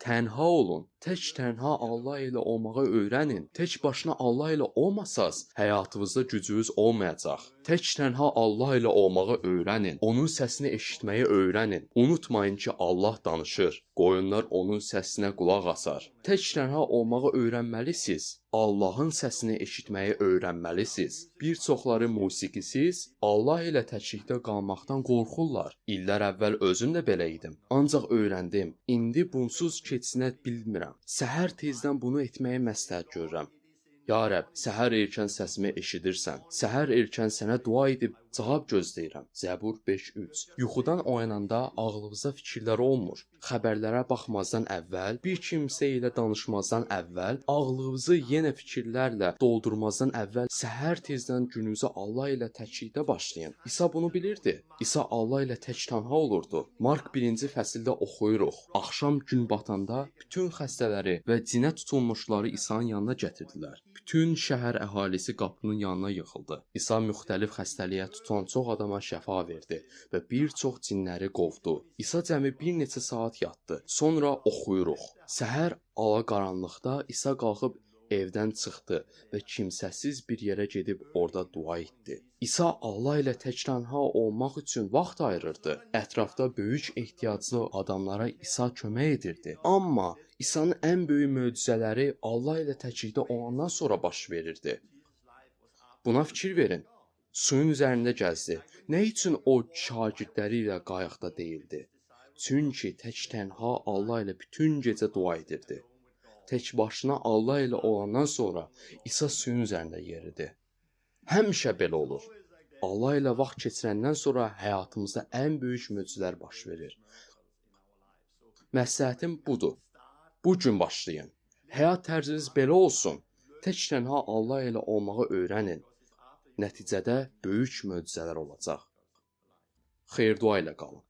Tənha olun. Tək tənha Allah ilə olmağı öyrənin. Tək başına Allah ilə olmasaz, həyatınızda gücünüz olmayacaq. Tək tənha Allah ilə olmağı öyrənin. Onun səsini eşitməyi öyrənin. Unutmayın ki, Allah danışır. Qoyunlar onun səsinə qulaq asar. Tək tənha olmağı öyrənməlisiniz. Allahın səsini eşitməyi öyrənməlisiniz. Bir çoxları musiqisiz, Allah ilə təklikdə qalmaqdan qorxurlar. İllər əvvəl özüm də belə idim. Ancaq öyrəndim. İndi bunsuz keçsinə bilmirəm. Səhər tezdən bunu etməyi məsləhət görürəm. Ya Rəbb, səhər erkən səsimi eşidirsən. Səhər erkən sənə dua edib cavab gözləyirəm. Zəbur 5:3. Yuxudan oyananda ağlınıza fikirlər olmur. Xəbərlərə baxmazdan əvvəl, bir kimsə ilə danışmazdan əvvəl, ağlınızı yenə fikirlərlə doldurmazdan əvvəl səhər tezdən gününüzü Allah ilə təklikdə başlayın. İsa bunu bilirdi. İsa Allah ilə tək tənha olurdu. Mark 1-ci fəsildə oxuyuruq. Axşam gün batanda bütün xəstələri və cinə tutulmuşları İsa'nın yanına gətirdilər. Bütün şəhər əhalisi qapının yanına yığıldı. İsa müxtəlif xəstəliyə tutan çox adama şəfa verdi və bir çox cinləri qovdu. İsa cəmi bir neçə saat yatdı. Sonra oxuyuruq. Səhər alaqaranlıqda İsa qalxıb evdən çıxdı və kimsəsiz bir yerə gedib orada dua etdi. İsa Allah ilə tək-tənha olmaq üçün vaxt ayırırdı. Ətrafda böyük ehtiyaclı adamlara İsa kömək edirdi. Amma İsa'nın ən böyük möcüzələri Allah ilə təklikdə olandan sonra baş verirdi. Buna fikir verin. Suyun üzərində gəzdi. Nə üçün o şagirdləri ilə qayıqda deyildi? Çünki tək-tənha Allah ilə bütün gecə dua edirdi. Tək başına Allah ilə olandan sonra İsa suyun üzərində yeridi. Həmişə belə olur. Allah ilə vaxt keçirəndən sonra həyatımızda ən böyük möcüzələr baş verir. Məsləhətim budur. Bu gün başlayın. Həyat tərziniz belə olsun. Tək-tənha Allah ilə olmağı öyrənin. Nəticədə böyük möcüzələr olacaq. Xeyir dua ilə qalın.